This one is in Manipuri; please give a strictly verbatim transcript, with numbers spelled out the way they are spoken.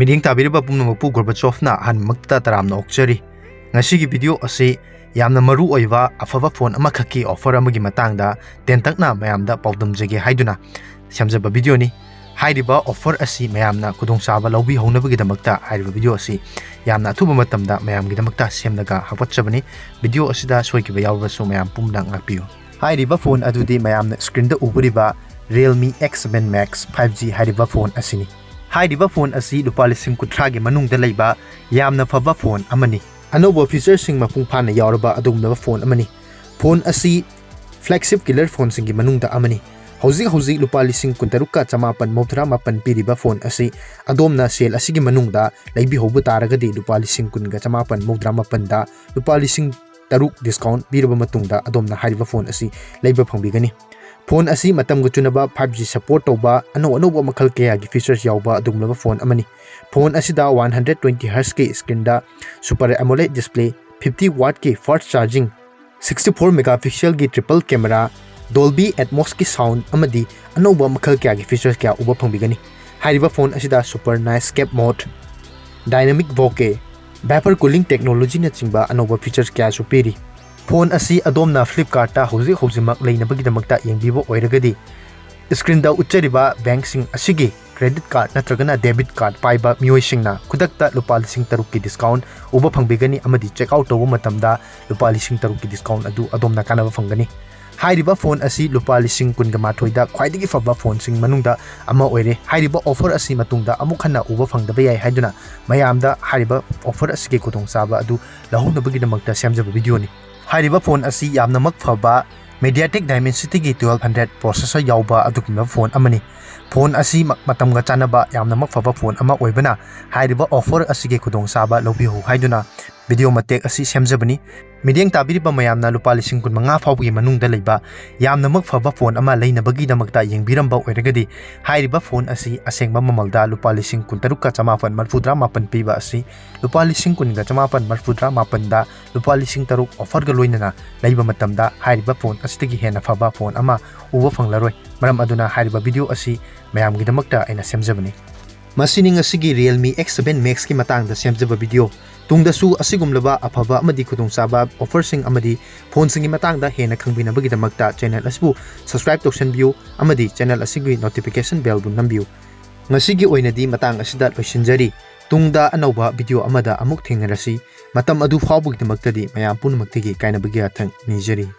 ꯃꯤꯠꯌꯦꯡ ꯇꯥꯕꯤꯔꯤꯕ ꯄꯨꯝꯅꯃꯛꯄꯨ ꯒꯣꯔꯕꯥꯆꯣꯐꯅ ꯑꯍꯥꯟꯕꯃꯛꯇꯗ ꯇꯔꯥꯝꯅ ꯑꯣꯛꯆꯔꯤ꯫ ꯉꯁꯤꯒꯤ ꯚꯤꯗꯤꯑꯣ ꯑꯁꯤ ꯌꯥꯝꯅ ꯃꯔꯨ ꯑꯣꯏꯕ ꯑꯐꯕ ꯐꯣꯟ ꯑꯃꯈꯛꯀꯤ ꯑꯣꯐꯔ ꯑꯃꯒꯤ ꯃꯇꯥꯡꯗ ꯇꯦꯟꯇꯛꯅ ꯃꯌꯥꯝꯗ ꯄꯥꯎꯗꯝꯖꯒꯦ ꯍꯥꯏꯗꯨꯅ ꯁꯦꯝꯖꯕ ꯚꯤꯗꯤꯑꯣꯅꯤ꯫ ꯍꯥꯏꯔꯤꯕ ꯑꯣꯐꯔ ꯑꯁꯤ ꯃꯌꯥꯝꯅ ꯈꯨꯗꯣꯡꯆꯥꯕ ꯂꯧꯕꯤꯍꯧꯅꯕꯒꯤꯗꯃꯛꯇ ꯍꯥꯏꯔꯤꯕ ꯚꯤꯗꯤꯑꯣ ꯑꯁꯤ ꯌꯥꯝꯅ ꯑꯊꯨꯕ ꯃꯇꯝꯗ ꯃꯌꯥꯝꯒꯤꯗꯃꯛꯇ ꯁꯦꯝꯂꯒ ꯍꯥꯞꯀꯠꯆꯕꯅꯤ꯫ ꯚꯤꯗꯤꯑꯣ ꯑꯁꯤꯗ ꯁꯣꯏꯈꯤꯕ ꯌꯥꯎꯔꯕꯁꯨ ꯃꯌꯥꯝ ꯄꯨꯝꯅ ꯉꯥꯛꯄꯤꯌꯨ꯫ ꯍꯥꯏꯔꯤꯕ ꯐꯣꯟ ꯑꯗꯨꯗꯤ ꯃꯌꯥꯝꯅ ꯁ꯭ꯀ꯭ꯔꯤꯟꯗ ꯎꯕꯤꯔꯤꯕ Realme X seven Max five G ꯍꯥꯏꯔꯤꯕ ꯐꯣꯟ ꯑꯁꯤꯅꯤ꯫ ꯍꯥꯏꯔꯤꯕ ꯐꯣꯟ ꯑꯁꯤ ꯂꯨꯄꯥ ꯂꯤꯁꯤꯡ ꯀꯨꯟꯊ꯭ꯔꯥꯒꯤ ꯃꯅꯨꯡꯗ ꯂꯩꯕ ꯌꯥꯝꯅ ꯐꯕ ꯐꯣꯟ ꯑꯃꯅꯤ꯫ ꯑꯅꯧꯕ ꯐꯤꯆꯔꯁꯤꯡ ꯃꯄꯨꯡ ꯐꯥꯅ ꯌꯥꯎꯔꯕ ꯑꯗꯨꯒꯨꯝꯂꯕ ꯐꯣꯟ ꯑꯃꯅꯤ꯫ ꯐꯣꯟ ꯑꯁꯤ ꯐ꯭ꯂꯦꯒꯁꯤꯞ ꯀꯤꯂꯔ ꯐꯣꯟꯁꯤꯡꯒꯤ ꯃꯅꯨꯡꯗ ꯑꯃꯅꯤ꯫ ꯍꯧꯖꯤꯛ ꯍꯧꯖꯤꯛ ꯂꯨꯄꯥ ꯂꯤꯁꯤꯡ ꯀꯨꯟꯇꯔꯨꯛꯀ ꯆꯃꯥꯄꯟ ꯃꯧꯗ꯭ꯔꯥ ꯃꯥꯄꯟ ꯄꯤꯔꯤꯕ ꯐꯣꯟ ꯑꯁꯤ ꯑꯗꯣꯝꯅ ꯁꯦꯜ ꯑꯁꯤꯒꯤ ꯃꯅꯨꯡꯗ ꯂꯩꯕꯤꯍꯧꯕ ꯇꯥꯔꯒꯗꯤ ꯂꯨꯄꯥ ꯂꯤꯁꯤꯡ ꯀꯨꯟꯒ ꯆꯃꯥꯄꯟ ꯃꯧꯗ꯭ꯔꯥ ꯃꯥꯄꯟꯗ ꯂꯨꯄꯥ ꯂꯤꯁꯤꯡ ꯇꯔꯨꯛ ꯗꯤꯁꯀꯥꯎꯟ ꯄꯤꯔꯕ ꯃꯇꯨꯡꯗ ꯑꯗꯣꯝꯅ ꯍꯥꯏꯔꯤꯕ ꯐꯣꯟ ꯑꯁꯤ ꯂꯩꯕ ꯐꯪꯕꯤꯒꯅꯤ꯫ ꯐꯣꯟ ꯑꯁꯤ ꯃꯇꯝꯒ ꯆꯨꯅꯕ five G support ꯇꯧꯕ ꯑꯅꯧ ꯑꯅꯧꯕ ꯃꯈꯜ ꯀꯌꯥꯒꯤ features ꯌꯥꯎꯕ ꯑꯗꯨꯒꯨꯝꯂꯕ ꯐꯣꯟ ꯑꯃꯅꯤ꯫ ꯐꯣꯟ ꯑꯁꯤꯗ one hundred twenty hertz ꯀꯤ ꯁ꯭ꯀ꯭ꯔꯤꯟꯗ Super AMOLED display, fifty watt ꯀꯤ fast charging, sixty four megapixel ꯒꯤ triple camera, Dolby Atmos ꯀꯤ sound ꯑꯃꯗꯤ ꯑꯅꯧꯕ ꯃꯈꯜ ꯀꯌꯥꯒꯤ features ꯀꯌꯥ ꯎꯕ ꯐꯪꯕꯤꯒꯅꯤ꯫ ꯍꯥꯏꯔꯤꯕ ꯐꯣꯟ ꯑꯁꯤꯗ Super Night Scape Mode, Dynamic Bokeh, Vapor Cooling technology ꯅꯆꯤꯡꯕ ꯑꯅꯧꯕ features ꯀꯌꯥꯁꯨ ꯄꯤꯔꯤ꯫ ꯐꯣꯟ ꯑꯁꯤ ꯑꯗꯣꯝꯅ Flipkart ꯇ ꯍꯧꯖꯤꯛ ꯍꯧꯖꯤꯛꯃꯛ ꯂꯩꯅꯕꯒꯤꯗꯃꯛꯇ ꯌꯦꯡꯕꯤꯕ ꯑꯣꯏꯔꯒꯗꯤ, ꯁ꯭ꯀ꯭ꯔꯤꯟꯗ ꯎꯠꯆꯔꯤꯕ ꯕꯦꯡꯛꯁꯤꯡ ꯑꯁꯤꯒꯤ credit card ꯅꯠꯇ꯭ꯔꯒꯅ debit card ꯄꯥꯏꯕ ꯃꯤꯑꯣꯏꯁꯤꯡꯅ ꯈꯨꯗꯛꯇ ꯂꯨꯄꯥ ꯂꯤꯁꯤꯡ ꯇꯔꯨꯛꯀꯤ discount ꯎꯕ ꯐꯪꯕꯤꯒꯅꯤ ꯑꯃꯗꯤ check out ꯇꯧꯕ ꯃꯇꯝꯗ ꯂꯨꯄꯥ ꯂꯤꯁꯤꯡ ꯇꯔꯨꯛꯀꯤ discount ꯑꯗꯨ ꯑꯗꯣꯝꯅ ꯀꯥꯟꯅꯕ ꯐꯪꯒꯅꯤ꯫ ꯍꯥꯏꯔꯤꯕ ꯐꯣꯟ ꯑꯁꯤ ꯂꯨꯄꯥ ꯂꯤꯁꯤꯡ ꯀꯨꯟꯒ ꯃꯥꯊꯣꯏꯗ ꯈ꯭ꯋꯥꯏꯗꯒꯤ ꯐꯕ ꯐꯣꯟꯁꯤꯡ ꯃꯅꯨꯡꯗ ꯑꯃ ꯑꯣꯏꯔꯦ꯫ ꯍꯥꯏꯔꯤꯕ offer ꯑꯁꯤ ꯃꯇꯨꯡꯗ ꯑꯃꯨꯛ ꯍꯟꯅ ꯎꯕ ꯐꯪꯗꯕ ꯌꯥꯏ ꯍꯥꯏꯗꯨꯅ ꯃꯌꯥꯝꯗ ꯍꯥꯏꯔꯤꯕ offer ꯑꯁꯤꯒꯤ ꯈꯨꯗꯣꯡꯆꯥꯕ ꯑꯗꯨ ꯂꯧꯍꯧꯅꯕꯒꯤꯗꯃꯛꯇ ꯁꯦꯝꯖꯕ ꯚꯤꯗꯤꯑꯣꯅꯤ꯫ ꯍꯥꯏꯔꯤꯕ ꯐꯣꯟ ꯑꯁꯤ ꯌꯥꯝꯅꯃꯛ ꯐꯕ MediaTek Dimensity ꯒꯤ twelve hundred processor ꯌꯥꯎꯕ ꯑꯗꯨꯒꯨꯝꯂꯕ ꯐꯣꯟ ꯑꯃꯅꯤ꯫ ꯐꯣꯟ ꯑꯁꯤ ꯃ-, ꯃꯇꯝꯒ ꯆꯥꯟꯅꯕ ꯌꯥꯝꯅꯃꯛ ꯐꯕ ꯐꯣꯟ ꯑꯃ ꯑꯣꯏꯕꯅ ꯍꯥꯏꯔꯤꯕ offer ꯑꯁꯤꯒꯤ ꯈꯨꯗꯣꯡꯆꯥꯕ ꯂꯧꯕꯤꯍꯧ ꯍꯥꯏꯗꯨꯅ ꯚꯤꯗꯤꯑꯣ ꯃꯇꯦꯛ ꯑꯁꯤ ꯁꯦꯝꯖꯕꯅꯤ꯫ ꯃꯤꯠꯌꯦꯡ ꯇꯥꯕꯤꯔꯤꯕ ꯃꯌꯥꯝꯅ ꯂꯨꯄꯥ ꯂꯤꯁꯤꯡ ꯀꯨꯟꯃꯉꯥ ꯐꯥꯎꯕꯒꯤ ꯃꯅꯨꯡꯗ ꯂꯩꯕ ꯌꯥꯝꯅꯃꯛ ꯐꯕ ꯐꯣꯟ ꯑꯃ ꯂꯩꯅꯕꯒꯤꯗꯃꯛꯇ ꯌꯦꯡꯕꯤꯔꯝꯕ ꯑꯣꯏꯔꯒꯗꯤ, ꯍꯥꯏꯔꯤꯕ ꯐꯣꯟ ꯑꯁꯤ ꯑꯁꯦꯡꯕ ꯃꯃꯜꯗ ꯂꯨꯄꯥ ꯂꯤꯁꯤꯡ ꯀꯨꯟꯇꯔꯨꯛꯀ ꯆꯃꯥꯄꯟ ꯃꯔꯤꯐꯨꯇꯔꯥ ꯃꯥꯄꯟ ꯄꯤꯕ ꯑꯁꯤ ꯂꯨꯄꯥ ꯂꯤꯁꯤꯡ ꯀꯨꯟꯒ ꯆꯃꯥꯄꯟ ꯃꯔꯤꯐꯨꯇꯔꯥ ꯃꯥꯄꯟꯗ ꯂꯨꯄꯥ ꯂꯤꯁꯤꯡ ꯇꯔꯨꯛ offer ꯒ ꯂꯣꯏꯅꯅ ꯂꯩꯕ ꯃꯇꯝꯗ ꯍꯥꯏꯔꯤꯕ ꯐꯣꯟ ꯑꯁꯤꯗꯒꯤ ꯍꯦꯟꯅ ꯐꯕ ꯐꯣꯟ ꯑꯃ ꯎꯕ ꯐꯪꯂꯔꯣꯏ꯫ ꯃꯔꯝ ꯑꯗꯨꯅ ꯍꯥꯏꯔꯤꯕ ꯚꯤꯗꯤꯑꯣ ꯑꯁꯤ ꯃꯌꯥꯝꯒꯤꯗꯃꯛꯇ ꯑꯩꯅ ꯁꯦꯝꯖꯕꯅꯤ꯫ ꯃꯁꯤꯅꯤ ꯉꯁꯤꯒꯤ Realme X seven Maxꯀꯤ ꯃꯇꯥꯡꯗ ꯁꯦꯝꯖꯕ video꯫ ꯇꯨꯡꯗꯁꯨ ꯑꯁꯤꯒꯨꯝꯂꯕ ꯑꯐꯕ ꯑꯃꯗꯤ ꯈꯨꯗꯣꯡꯆꯥꯕ offerꯁꯤꯡ ꯑꯃꯗꯤ phoneꯁꯤꯡꯒꯤ ꯃꯇꯥꯡꯗ ꯍꯦꯟꯅ ꯈꯪꯕꯤꯅꯕꯒꯤꯗꯃꯛꯇ channel ꯑꯁꯤꯕꯨ subscribe ꯇꯧꯁꯟꯕꯤꯌꯨ ꯑꯃꯗꯤ channel ꯑꯁꯤꯒꯤ notification bellꯕꯨ ꯅꯝꯕꯤꯌꯨ꯫ ꯉꯁꯤꯒꯤ ꯑꯣꯏꯅꯗꯤ ꯃꯇꯥꯡ ꯑꯁꯤꯗ ꯂꯣꯏꯁꯤꯟꯖꯔꯤ꯫ ꯇꯨꯡꯗ ꯑꯅꯧꯕ video ꯑꯃꯗ ꯑꯃꯨꯛ ꯊꯦꯡꯅꯔꯁꯤ꯫ ꯃꯇꯝ ꯑꯗꯨ ꯐꯥꯎꯕꯒꯤꯗꯃꯛꯇꯗꯤ ꯃꯌꯥꯝ ꯄꯨꯝꯅꯃꯛꯇꯒꯤ ꯀꯥꯏꯅꯕꯒꯤ ꯌꯥꯊꯪ ꯅꯤꯖꯔꯤ꯫